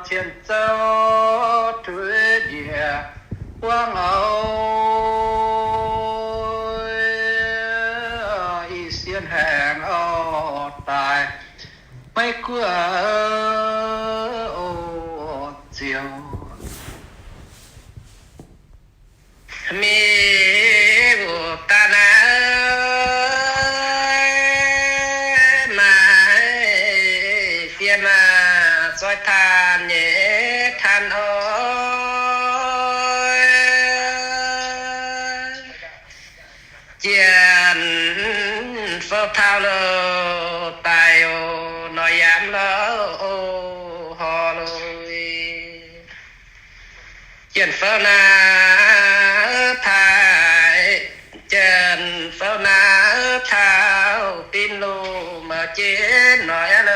cien zouv tuix njiec buangv oc. Ih sien haengh oc daaih, Meiv Guoqv oc, Ziouv. Mingh wuov daaih naaiv, maaih fiem zoih taanx nyei taanx oc. Jien fouv taux loh daaih oc, noic yaac mv louh oc, horc loh. Jien fouv naaiv taaih, jien fouv naaiv taux dinx loh, mouc jiex noic aqv loh.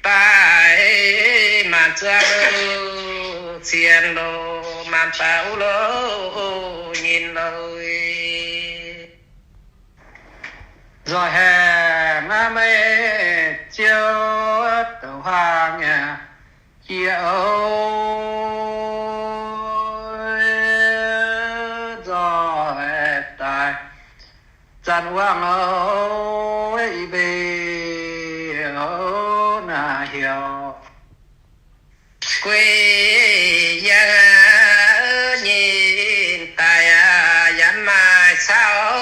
Daaih maanc zuangx loh, cien loh, maanc baac uv loh, nyinh loh. Nzoih haengh aqv, meih Ziouv douc hlang nyei jiex oc. Nzoih daaih zanc wuangh oc, i mbuo oc naaiv heuc guei yangh aqv, nyinh daaih aqv, yaac maaih caux.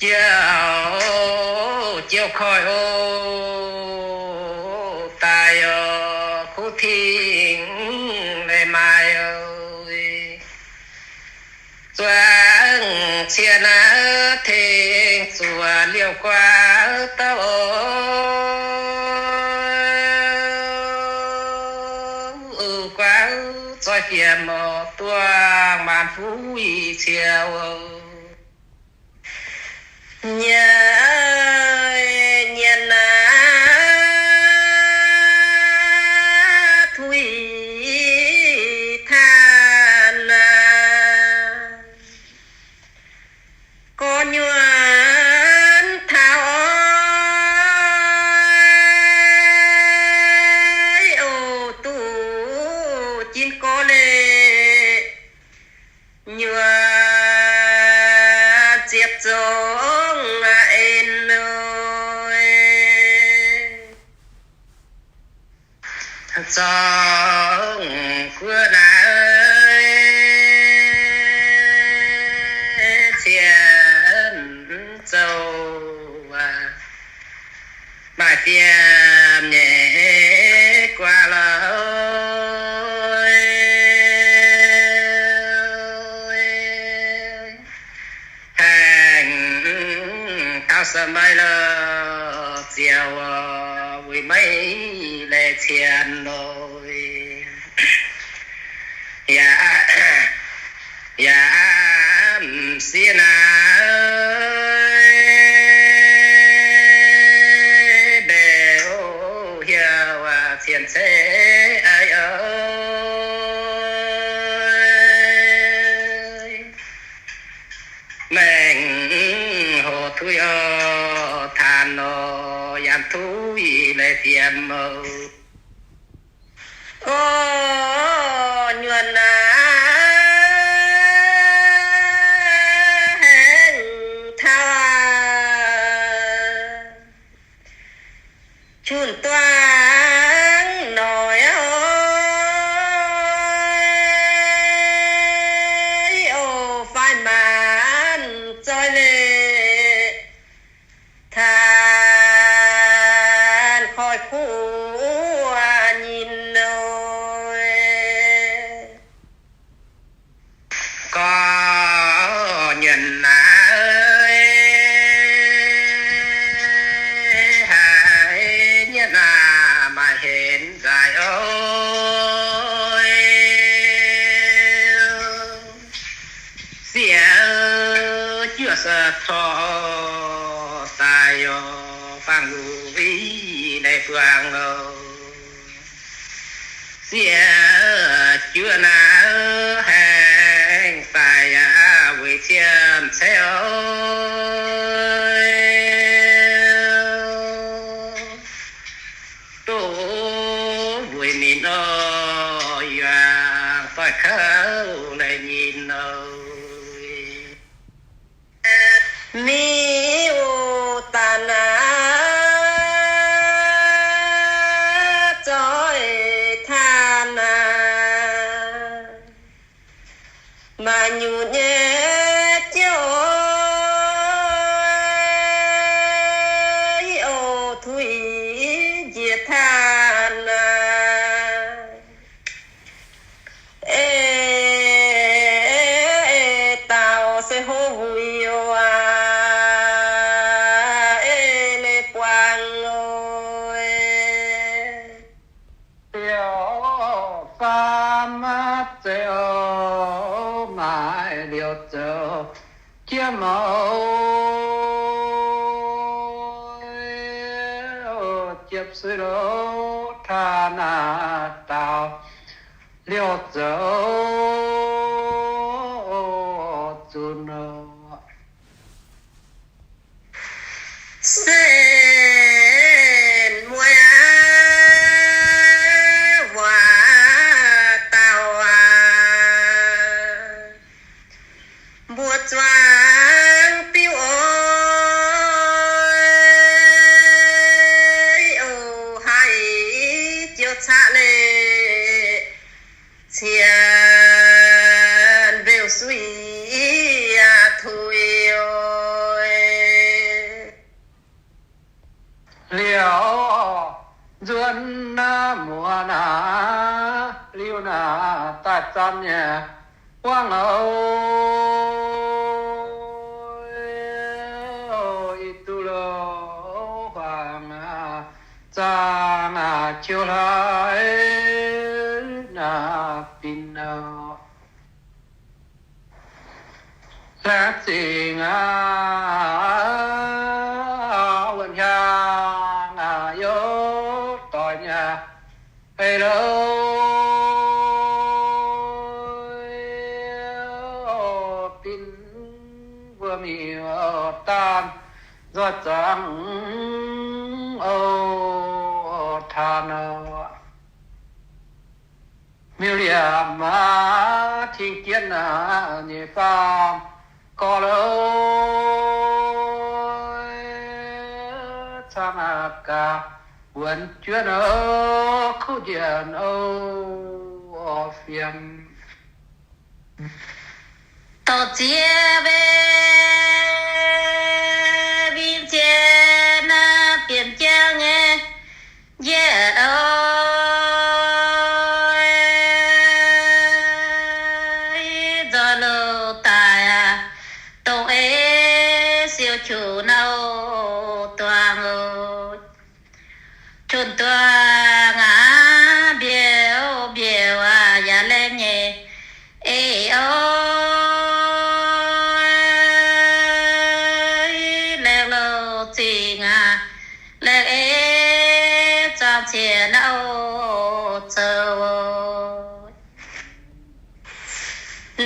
Jiouv, jiouv koiv oc, daaih oc, kuv tengx leiz maaih oc. Zuangx cien naaiv tengx zuoqc liouh guaax douc oc. Guaax zoih fiem oc, duangh maanc fuqv i ciex oc. Nyei, nyei naaiv tuix taanx naaiv, gorx nyuonh taux oix oc, duqv jin gorx leiz nyuonh ziepc zongc en oc. Zongh guoqv naaiv cien zoux maaih fiem nyei guaax loh. Haengh taux สมัย loh, ziouc wuic maiv leiz cien loh. Yaac, yaac m'sieqv naaiv mbenc hiuv cien-ceqv eix oc. Mengh hoc tuix oc, taanx oc, yaac tuix leiz fiem oc. Orv, nyuonh naaiv haengh taux aqv, qunx duangv noic oc, faix maanc zoih leiz taanx koiv kuv nyinh oc. Gorx nyuonh naaiv, haiz nyuonh naaiv maaih henv nzaaih oc. Sieqv juoqv se torh daaih oc, fangx wuic leiz buangh oc. Sieqv juoqv naaiv haengh daaih yaac wuic Siemv ceix oc, duqv mbuo mienh oc, yuangc doix kouv la'nyinh oc. Miuc-daaih naaiv zoih taan naaiv, maaih nyutc nyei jauv oc, tuix njiec taan naaiv. Ei, ei, daaux se hlo wuic oc, aav, ei leiz buangh oc. Liouh faam zeiz oc, maaih liouh zoux jiem oc, jiepv suiv louh taan naaiv daaux liouh zoux zunc oc. Sen mueiz aav, waac dauh aac, mbuo zuangx biuv oc, oc, haih jiu caqv leiz, cien mbeu suiv aac tuix oc. Liouh nzuonx naaiv muonz aac, liuz naaiv daaih zaamc nyei buangv oc, ih duqv louh huaang aac, zaangc aac, qiu hlaax naaiv bin oc. Laengz zingh aac, wuonh hiaang aac, youc doic nyei eix louh, bin mbuo miuc-daanh nzoih zaangc oc, taan oc. Miuc-liemh aac, ting jienv aac, nyei faam gorx louh, cang aac gaax, wuonx juov oc, kuv njienc oc, fiem. Dorh ziex mbe, mingh ziex naaiv bieqc jangv nyei njiec oc, nzoih louh daaih aac, dongh ei siou qunx nouh duangh oc. Qunx duangh aac, mbiouh mbiouh aac, yaac laengh nyei eix oc, laengh louh zingh aac, laengh ei zaangc cien nouh zoux oc.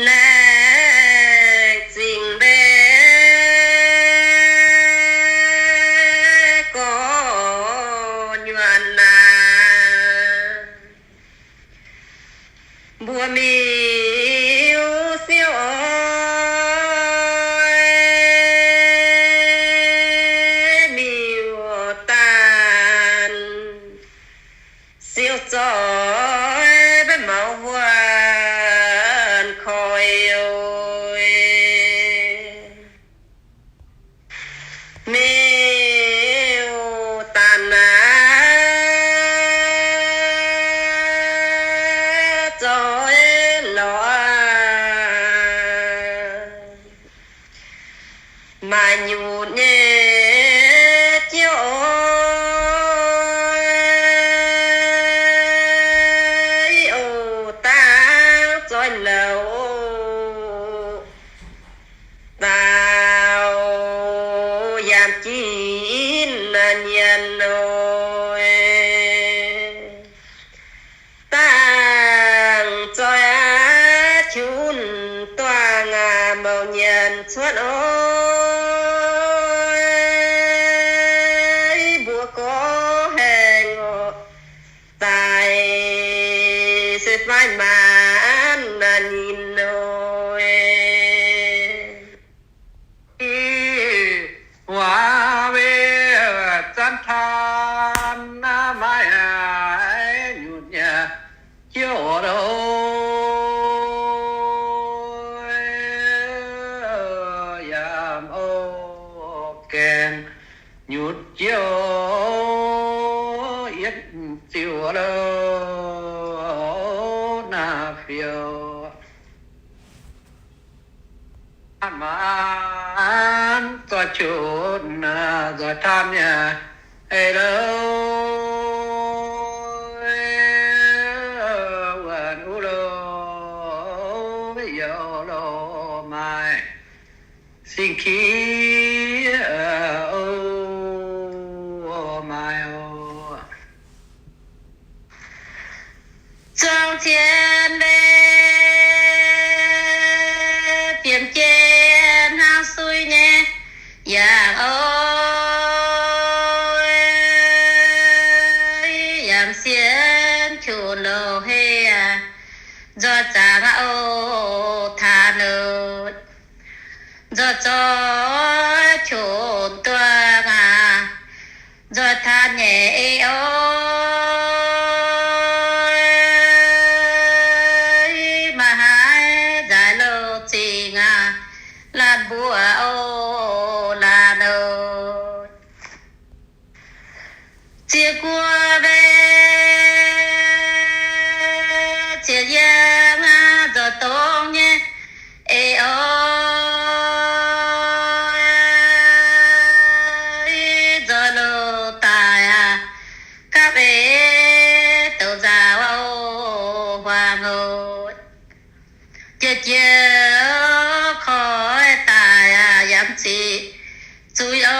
Laengz zingh mbe gorx nyuonh aac, mbuo miuc siou oc, miuc-daanh siou zoih maiv maux wuonh koi oc. Miuc-daanh naaiv zoih lorz maaih nyutc nyei jauv oc, dangv zoih louh daaux yaac jin nyienx oc. Dangv zoih aqv, qunx duangh aac, mouc nyienx mbuo gorngv haengh oc, daaih se maiv maanc ninh nor. Waac wei zanc taan maiv haiz nyutc nyei jiouv lo, yaac oix gaengh nyutc jiouv yietv ziouc lo naaiv fiouv. Maanc zoih qunx nzoih taan nyei eix lo, wuonh uv lo, youz lo maaih sing-kiev o, maaih o. Zuangx cien mbe, biemc jien hnangv suiv nyei yangh o, yaac sienx qunx loz-hei aqv, nzoih zaangc aqv o, taan oc. Nzoih zoih qunx duangh aqv, nzoih taan nyei eix o, maiv haiz nzaaix loz-zingh aqv, laanh mbuo o, laanh oc. Ziex guoqv mbe, ziex yangh aqv, nzoih dongz nyei eix o, nzoih loz-daaih aqv, gapv eix douc nzaaux o, huaang oc. Jiex jiex koiv daaih aqv, yaac ziqc zuiz o,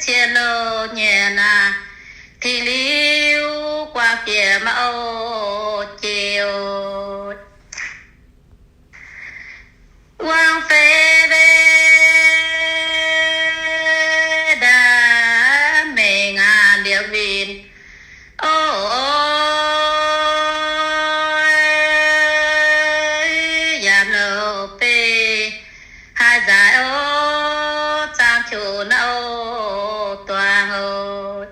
cien loz-nyienx aqv, tingx liuz guaax fiev maiv o, jiex oc. Wangv feix mbe, ndaamv mengh aqv, liemh winh o, yaac loz-beih haaix nzaaix o, zaangc qunx o, duangh oc.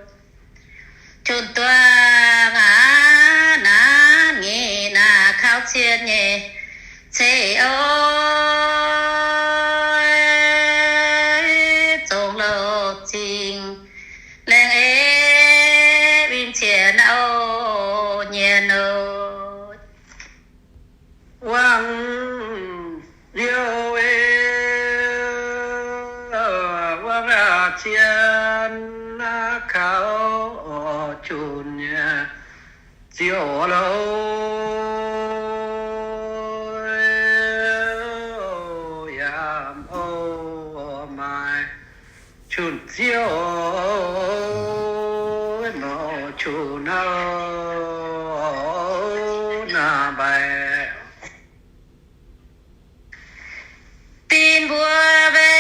Qunx duangh aqv, naaiv nyic naaiv kauv cien nyei ceix o, zongx loz-zingh laengz eix winh cien o, nyienx oc. Wangv liouh ei, wangv cien kauv qunx nyei ziouv lo, yaac oix maaih qunx ziouv mouc qunx nor, naaiv mbaih dinh mbuo mbe,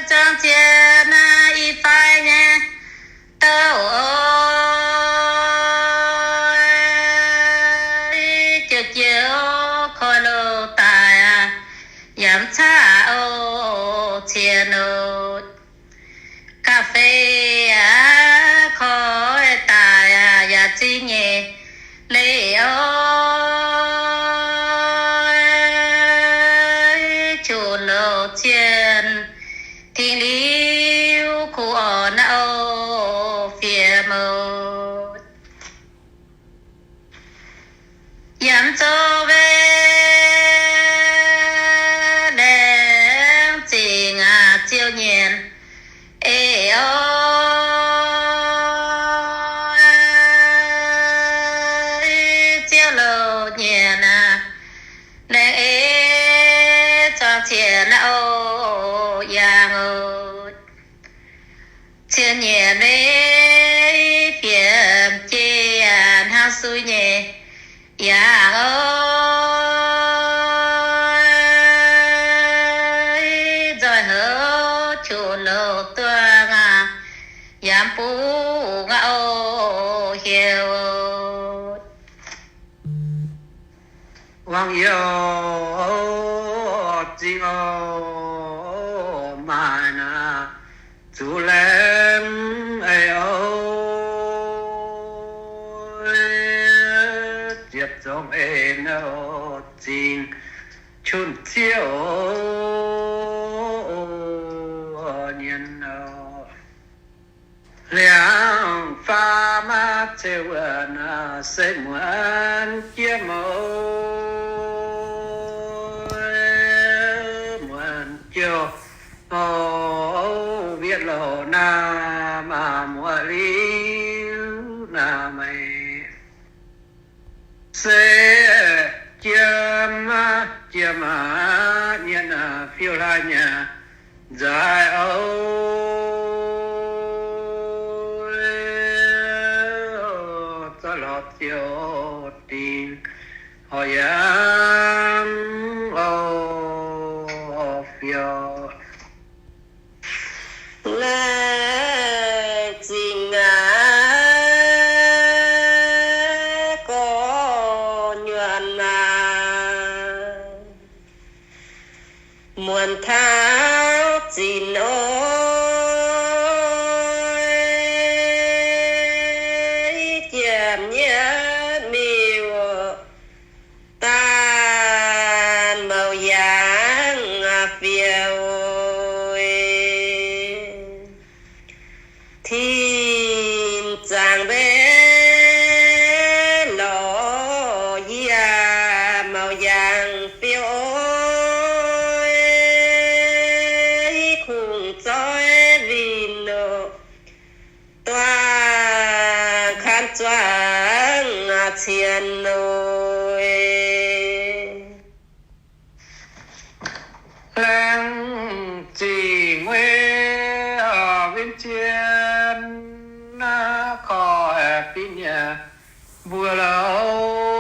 zuangx cien naaiv i fai nyei douc o, jiex jiex koiv loz-daaih aqv, yaac caqv o, cien oc. Ga'fei aqv, koiv daaih aqv, yaac zingh nyei leiz o, qunx loz-cien tingx liuz kuv orn o, fiev mouc. Yaac zoux mbe, laengz zingh aqv, ziouv nyienx eix o, ziouv loz-nyienx aqv, laengz eix zuangx cien aqv o, yangh oc. Cien nyienx mbe, biemc jei aqv, hnangv suiv nyei Yaac oix nzoih houc qu nouh duang aac, yaac mv bung aac oc hieu. Wangc youh zingh oc, maaih naaic zuqc laengz eix oc, ziepc zongc eix nouh zingh qunx ziev oc, nyienz oc. Liangx faam maiv zeiz wuov naaic se muonz jiex mouz, muonz jouh oc, wiev louc naaic maaih muoz liuz naaic meih. Se jiem, jiem aqv, nyienz fiou hlaax nyanc nzaaih oc, zorqv lorz ziouc dingc horc yangh oc, fiou. Laengz zingh aqv, gorx-nyuonh aac, muonz taux zinc oix, jiem nyei miuc, daan mouc yangh fiou oc. Tin zaangc mbenc lorz yie mouc yangh fiou oc, kungx zoih winh oc, duangh kan zuangx cien oc. Laengz zingh wuov win cien naaiv, koiv binc yie mbuo louc,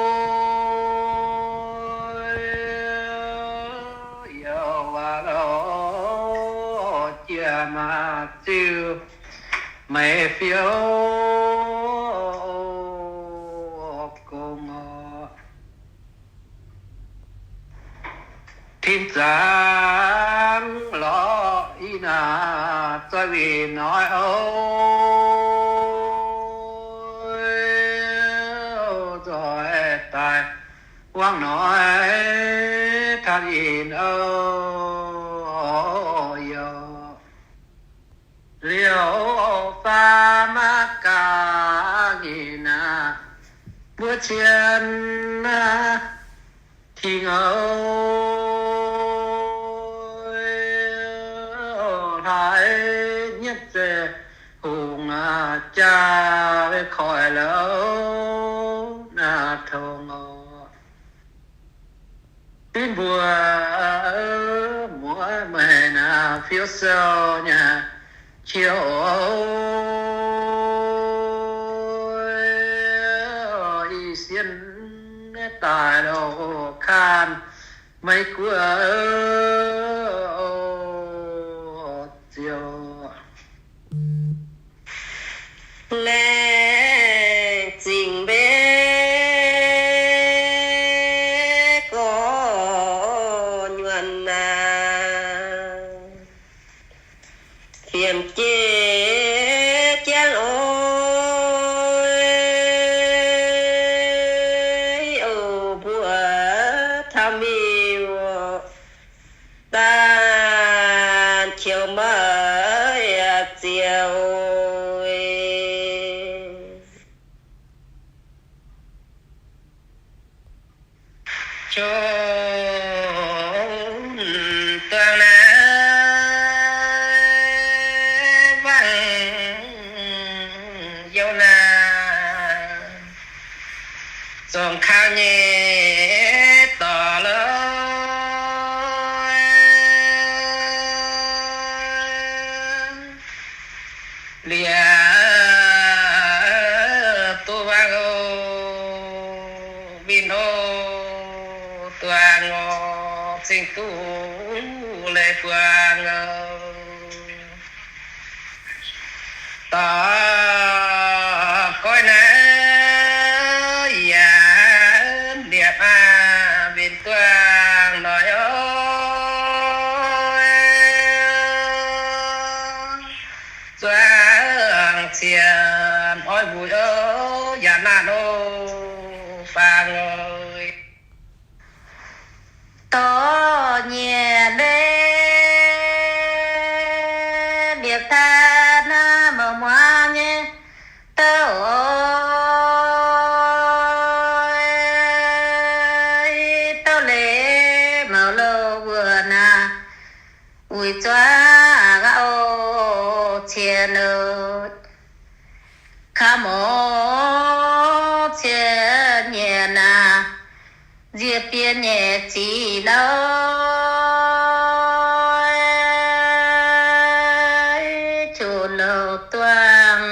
youh waac louc jiex maaih ziuc meih fiou gong oc. Tin zaangc lorz ih naaic zoih winh noic oc, zoih daaih wangv noic taux yinh oc, youh liouh faam maiv gaax nyei naaic, mbuo cien naaic, Tin oc, hlaax nyietv zeiv hungh jaa koiv louc naaic tongx oc. Binc mbuo muoz meih naaic fiou sou nyei qiu oc, ih sienh daaih loz kang Meiv Guoqv ziouc laengz zingh mbenc gorx-nyuonh aac, fiem jiex jangv oc, oc mbuo taux miuc daan qiu maiv ziouc Qongx duangh naaiv wangc youh naaic, zongc kaux nyei dorc loh. Liuz duqv wangc oc, winh Duangh oc, zingh duqv leiz buangh oc. Dorh goiv naaiv yaac liepc aqv, mbenc duangh noic oc. Zuangx cien oix mbuox oc, yaac naanc oc, fangx oc. Dorh nyienh leiz liepc taaih naaiv mouc muangx nyei douh oc, douh leiz mouc louh wuonh aac, wuic zuangx oc cien oc. Kaux mouc cien nyienh aac, nzie bienh nyei ziqc louh, qu louh duangh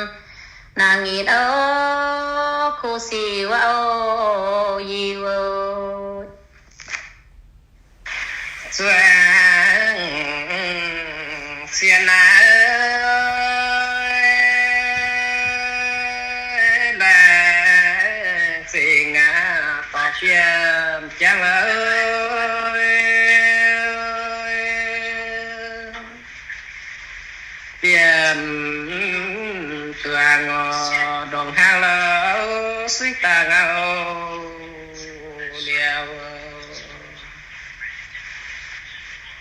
naaic nyitc oc, kuv sic wuov oc, yie oc. Zuangx cien naaiv, laengz zingh aqv, dorh bienh jangv louh, bienh duangh oc, ndongc hnangv louh singv dangh aqv oc, liuz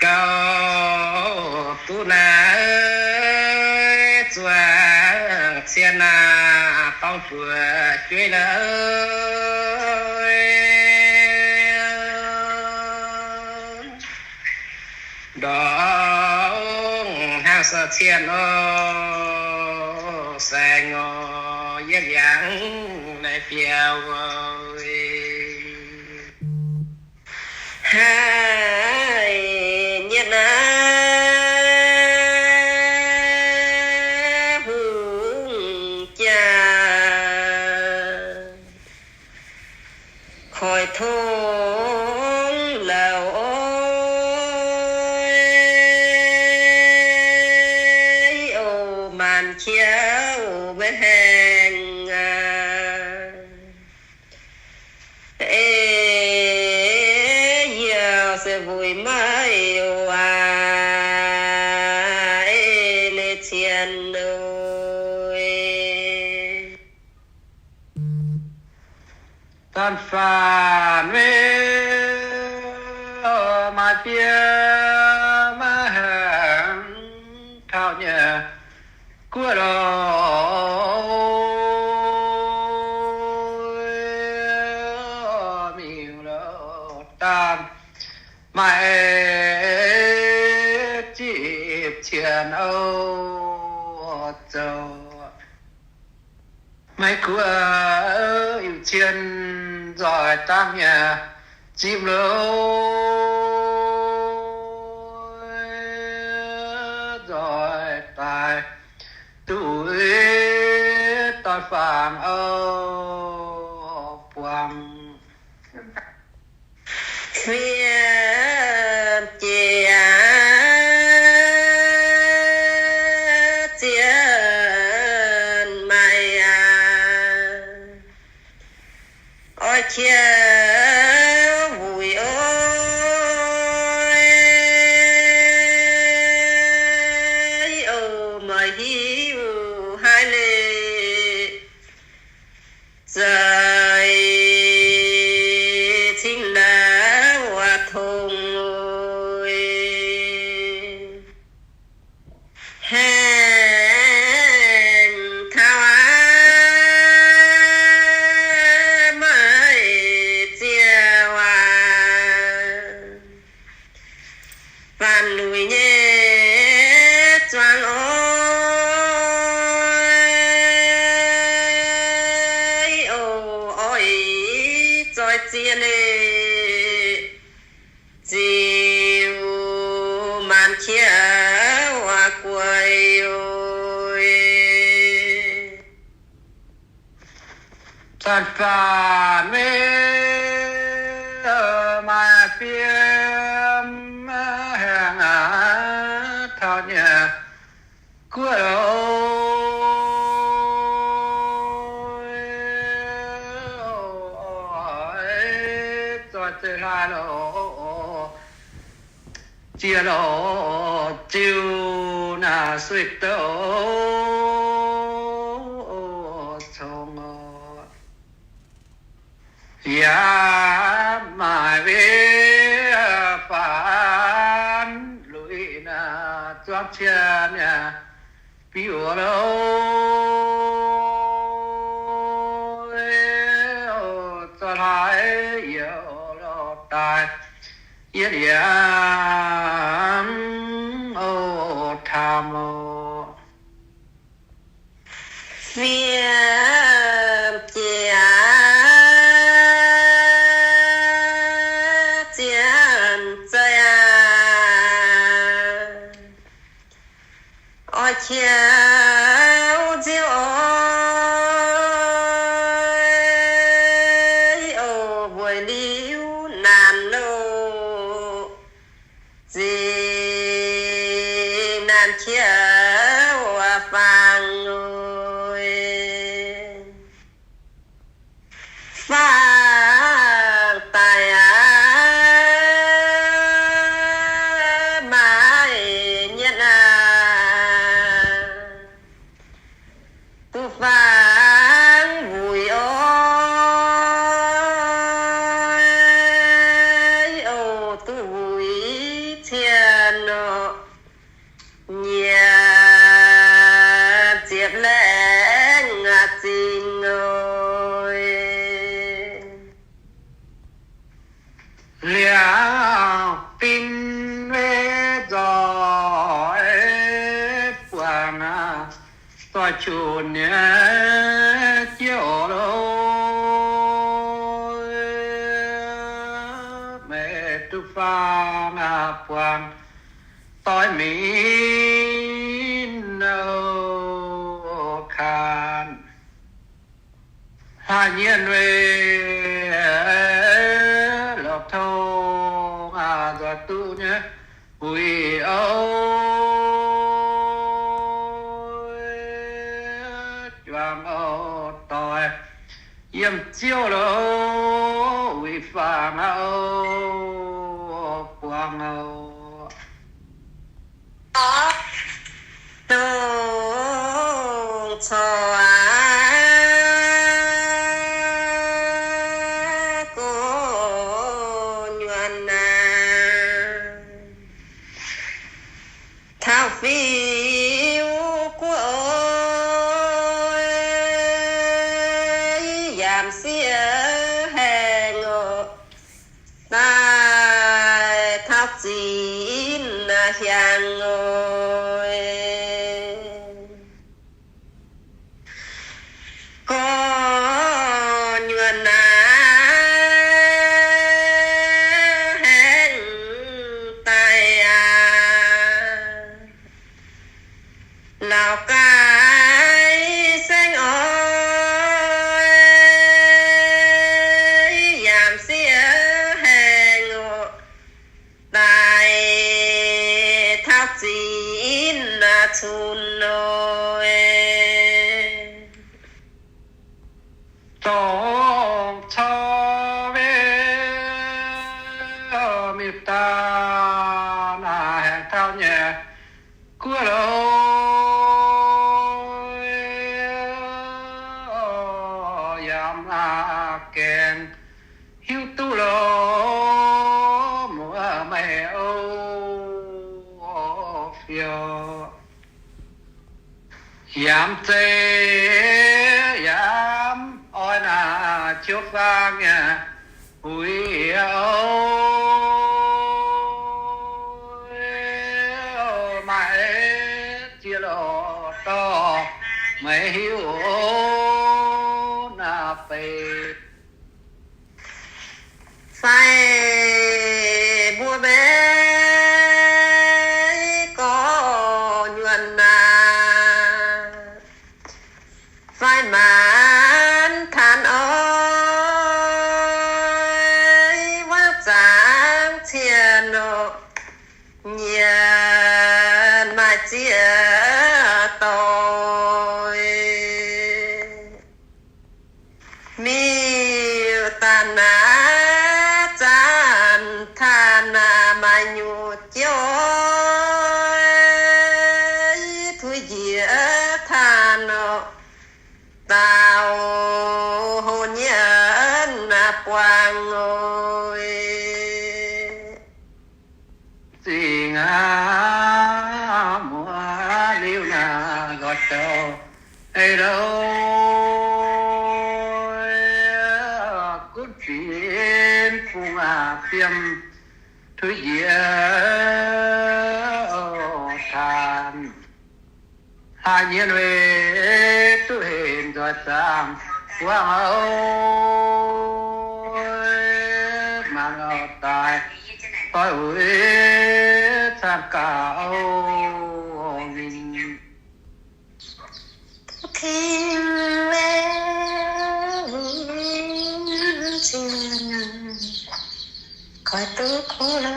gauh duqv naaiv zuangx cien naaiv dorngx buoz jueiv naaiv, ndongc hnangv se cien oc, saeng oc, yietv yangh naaiv biauv oc. Haic nyienh aac, hungh jaa koiv tongx lauh oc, maanc qiex maiv haengh aqv. Eix yaac se wuic maiv waac, eix leiz cien oc. Daan-faanh maiv maaih fiev maiv haengh taux nyei guoqv loh, miuc loh, daan maaih zipv cien oc zoux. Maiv guoqv iu cien nzoih dangv nyei zipv loh, nzoih daaih duqv doix-fangx oc, buangh fiem jiex zien maengc aqv. Oix qiex wuic oc, oc, meih hiuv haiz leiz zeix cingx laaix waac tongx oc. Haengh taux aqv, maiv ziec waac, faanh luic nyei zuangx oc, oc, oix zoix ziex leiz ziux maanc qiex waac gueix oc. Daan-faanh maiv fiem haengh aqv, taux nyei guoqv loh, zoih zeiz hlaax loh, jiex loh, ziux naaic sueih douh congx oc. Yaac maaih wei faanv luic naaic zuangx cien yaac biux loh, zoih hlaax youc loh daaih yietv yaac oc taam oc. Fiem jiex zienx zeiz aac, oix qiemx nziouv oix, oc, weic liuz naanc loh, zingh naanc qiex faang oc. Faang daic aqv, maaih nyienh aac, duqv faang wuic oc, oc, duqv wuic cien oc. Nyiec ziepc lengh zingh oc. Liangx fin wei nzoih buangh aqv, zoih qunx nyei jiex oc loh, meih duqv faang buangh doix minv oc. Kanh hlaax nyienh wei lorz tong nzoih duqv nyei wuic oc, juangc oc doic, yiem ziouv loh wuic faang oc, buangh oc. Dongh corc aqv, gu'nyuoz naaic, taux fiuv guoqv oc, yaac m'sieqv haengh oc, daaih taux zinh hiaangx oc. Gu'nyuoz naaic haengh daaih aqv, Laauc Gaai saengv oc, yaac m'sieqv haengh oc, daaih taux zinh cunx oc. Dongh corc wei mingh daaih naaic haengx taux nyei guoqv loh, yaac m'gaengh hiuv duqv loh, muoz meih oc, fiouv. Yaac m'zeiz yaac m'oix naaic qiu faang nyei wuic oc, maaih ziex loh dorh meih hiuv oc, naaiv beiv fai mbuo maiv gorngv nyuonh naaic, fai maanc taanx oix wangv zaangc nor, nyiec maaih ziex doix. Miuc-daaih naaiv zanc taaih naaic maaih nyungc jauv, tuix njiec taaih nor, daauh hlo nyienh buangh oc. Zingh aqv, muoz liuz naaic nzoih douh ei lo, gunv fin bung aqv fiem, tuix njiec taanx. Haaix nyienh weic duqv hec nzoih zaangh buangh oc. Maanc oix daaih doix uix caangh gaax oc. Ninh Tin-Hungh, koi duqv kuv loh,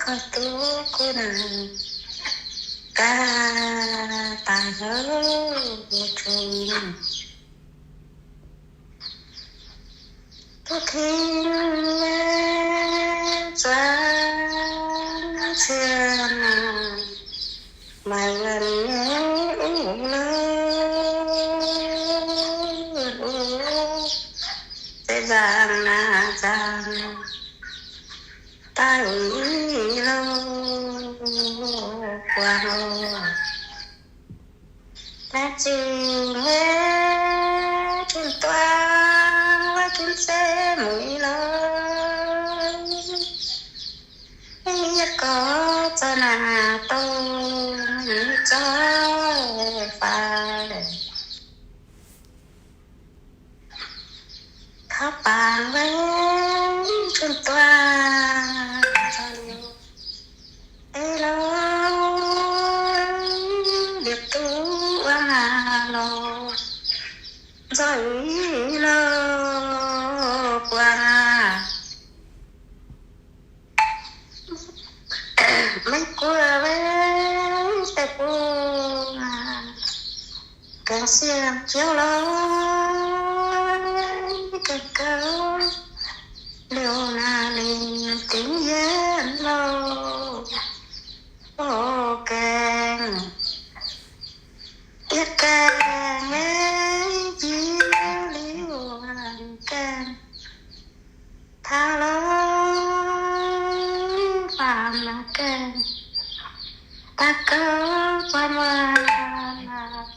koi duqv kuv naaic, gaax daaih houv Tin-Hungh. Duqv Tin-Hungh zuangx cien maaih wuonh nyei uv loh, wuonh uv se nzaangc naaic nzaangc daaih uix loh, buangh oc. Laengz zingh nyei, gunv duqv, gunv se mueiz loh. Yietv gorx zoih naaic dongh nyei zoih fai, taux bangc weic gunv duqv ei loh, liepc duqv wuov aqv loh, nzoih uix loh, buangh aqv. Maiv guoqv weic deix bung aqv, gaengh siang-jouv loh, gaengh gouv liuz naaic lingc dingc yienv loh, o gaengh, yietv gaengh nyei jiex liuz gaengh taux loh, faam naaic gaengh daaih gouv buatc muoz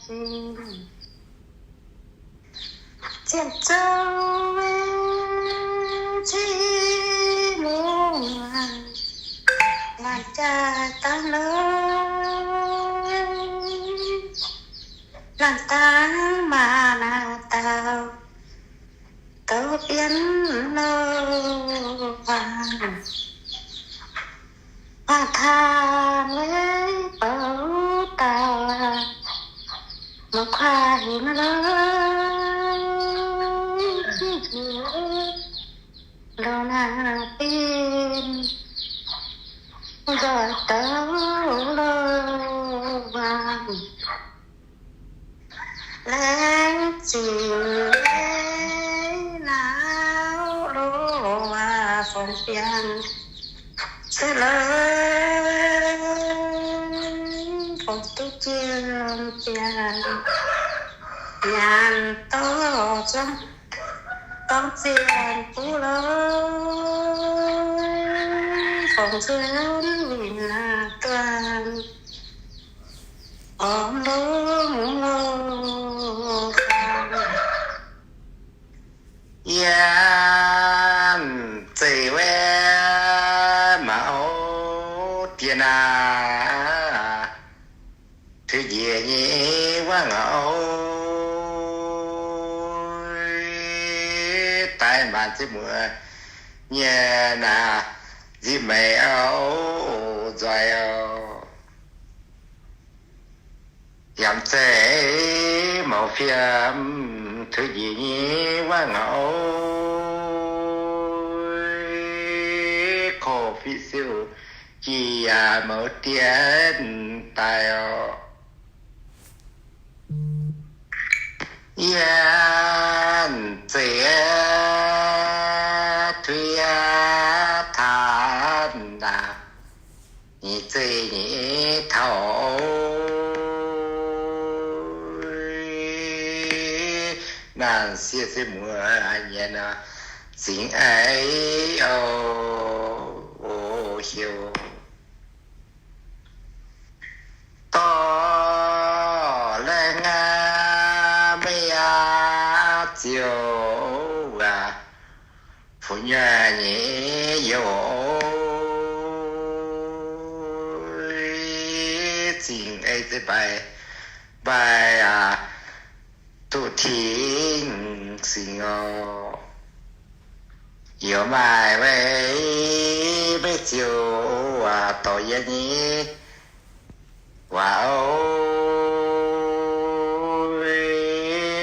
zingh. Zien zouv weic cing mungh laanh jaaix dangh loh, laanh dangh maac naaic daauh gouv bienv loh, huaang taanh weic bouc dauh, mouc kuaaiv hingh loh, loz naaic fin nzoih douh loh, huaang laengz zingh nyei naaiv loh, fongc biangh se lorqc, fongc duqv jiem biangh nyaanh dorh zuangx dorng zienh buv loh, fongc nzuonx winh naaiv duanh orm longx loh. Yie zeiz wuov mangc oc, diex naaic, tuix njiec nyei wuov ngau, daaih maanc ziepc muoz nyei naaic, nzipc meix oc, nzoih oc. Yaac zeiz mouc fiem tuix njiec nyei wuov ngau oc. fiqv siou jiex yaac mouz diex daaih oc. Yie zeiz tuix taux naaic, nyic zeiz nyei taux naaic, sieqv se muoz nyienx nor, zingx eix oc, heuc dorh laengh aqv, meih aqv ziouc aac, fu nyuonh nyei youh oc. Zingx eix zeiv mbaih, mbaih aac, duqv tengx singx oc. Youc maaih weic meih ziouc aac dorh yie nyei waac oc.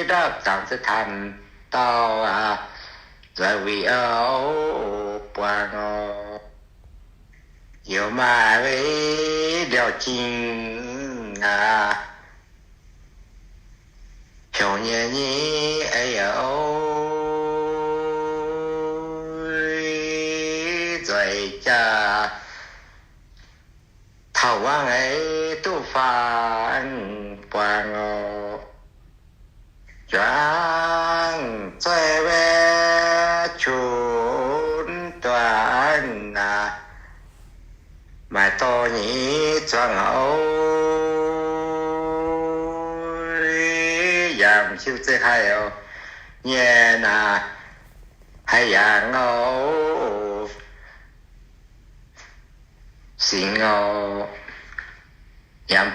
Ndapv dangx se taanx dauh aac, nzueic wuic oc, buangh oc. Youc maaih weic liouh jingh aac, heuc nyei nyei eix oc. Nzueic jaax taux wangv eix duqv faang buangh oc. Juangc zoih wuov qunx duangv aac, maaih dorh nyei zuangx oc. Yangh hiuv zeiv haih oc, nyei naaic, haih yangh oc, singx oc. Yangh